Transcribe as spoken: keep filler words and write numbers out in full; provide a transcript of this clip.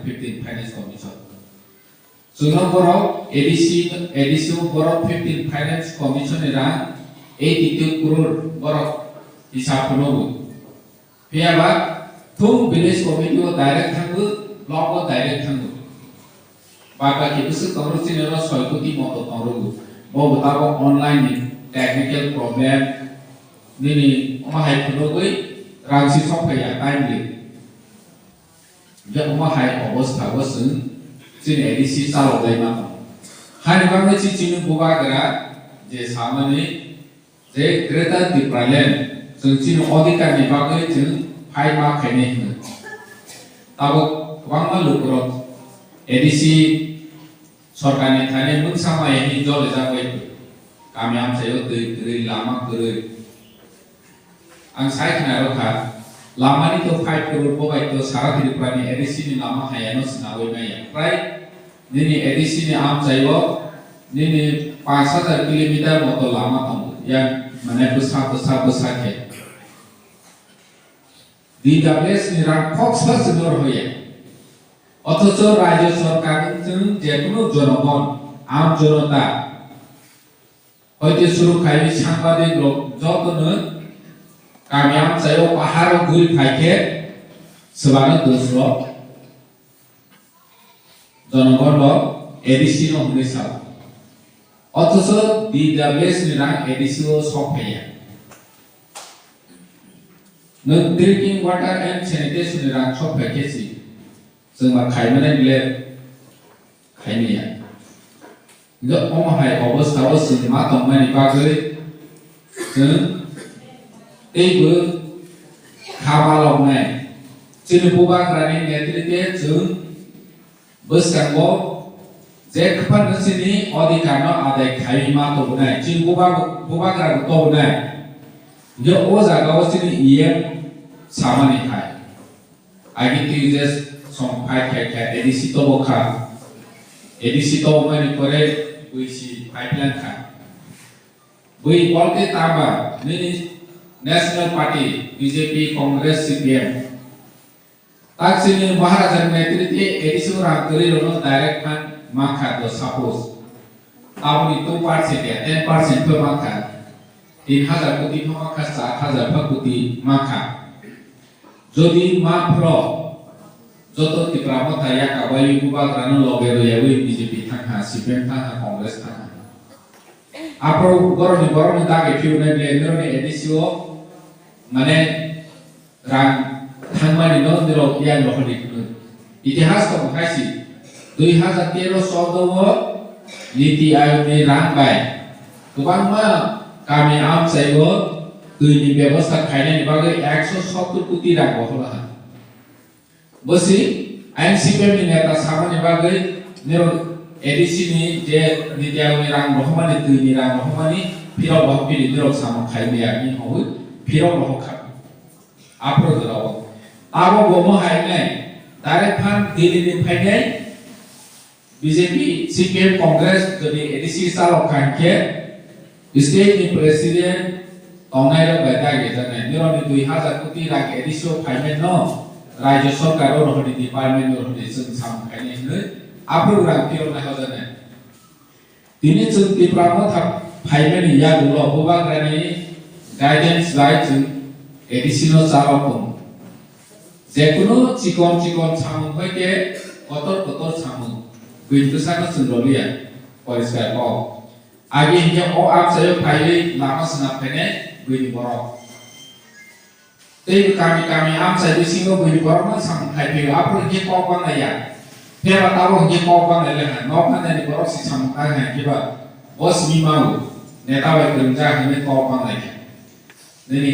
fifteen Finance Commission. Chwngno borok A D C, A D C o borok fifteen Finance Commission ni rang eighty two crore borok hisab phunukgo. Phiya ba thung village committee o direct thangbo, block o direct thangbo. Bad baki bwswk tongrok chini oro soi koti moto tongrokgo. Bo bo tabok online ni technical problem nini omo hai phunugwi rang si sok phaiya timely. Je omo hai obostha o chwng chini A D C chalok lai mano. Hani bagwi chi chini bubagra je samani je Greater Tipraland chwng chini odhikar ni bagwi chwng fight ma khainai hwno. Tabuk kwbangma lukurok A D C sorkar ni thani mungsa maya hwnwi jolijak bai kami amchaio twi kwrwi, lama kwrwi. Ang sai khna rwkha, lama ni to five crore bo bai to sara Tripura ni A D C ni lama hayano swnawi maya. Prai nini A D C ni amchaio nini panch hajar kilometer moto lama tongo. Yang mane bwsa, bwsa, bwsa khe. D W S ni rang khoksa se nor hoya. Othocho rajyo sorkar wngthung jekunu jonogon, am jonota, hoite suru khaiwi sangbadik rok jotono kami amchaio paharo guri phaikhe swbano dosrok jonogon rok A D C no hwnwi sao. Othocho D W S ni rang A D C o sok phaiya. Nwng drinking water and sanitation ni rang sok phaikhe si. Chwng ma khaimani glad khaimaya. Hingkhe omo hai obostha o chwng ma tongmani bagwi chwng teibo kha ma loknai. Chini bubagrani netrite chwng bwskango je kwphanno chini odhikarno adai khaiwi ma tobonai, chini buba-, bubagrabo tobonai. Hingkhe o jagao chini E M samani hai. Agitwi je song phai khai kha, A D C tobo kha. A D C tobomani pore buisi pipeline kha. Bui bolte tama nini National Party, B J P, Congress, C P M. Tak chini Maharaja netrite A D C o rang kwrwi rokno direct fund mankha to suppose. Aboni two percent ya ten percent phe mankha. Tin hajar koti phe mankha, char hajar phe koti mankha. Jodi ma phro joto Tipra Motha yakabaiwi bubagrano loge rwyawi B J P thangkha, C P M thangkha, Congress thangkha. Aphro borokni borokni dagi phiyunai ble nirokni A D C o mane rang thangmani no nirok yang rohordi hwnwi. Itihas tongo hai si, dui hajar tero choudo o Niti Ayog ni rang bai kwbangma kami amchai o twi ni bebosta khainani bagwi ekso sottor koti rang rohorlaha. Bo si N C P M ni neta samani bagwi nirok A D C ni je Niti Ayog ni rang rohormani twi ni rang rohormani phirok rohor bini nirok samung khai maya hwnwi hwnwi phirok rohor kha. Aphuru jorao. Abo bo mo hai nai. Direct fund Delhi ni phainai B J P, C P M, Congress jodi A D C chalok kha hinkhe state ni president tongnai rok bai dagi janai. Nirok ni dui hajar koti rang A D C o phainai no rajyo sorkar o rohor ni department o rohor ni chwng samung khainai hinwi aphuru rang phiyok nai hojanai. Tini chwng Tipra Motha phaimani yagulo bubagrani guidance bai chwng A D C no chalok tongo. Jekunu chikon chikon samung hoite kotor kotor samung buini bwsano chwng roliya poriskar kok. Agi hinkhe o amchaio phaiwi lama swnam phainai buini borok. Tei kami kami amchai bisingo buini borokno samung khai phio, aphuru hinkhe kok banglaiya. Phiyaba tabok hinkhe kok banglai lekha, nok manani borok si samung khai hai phiba, bo simi mao, neta bai kwrwngjak hinwi kok banglaikha. Nini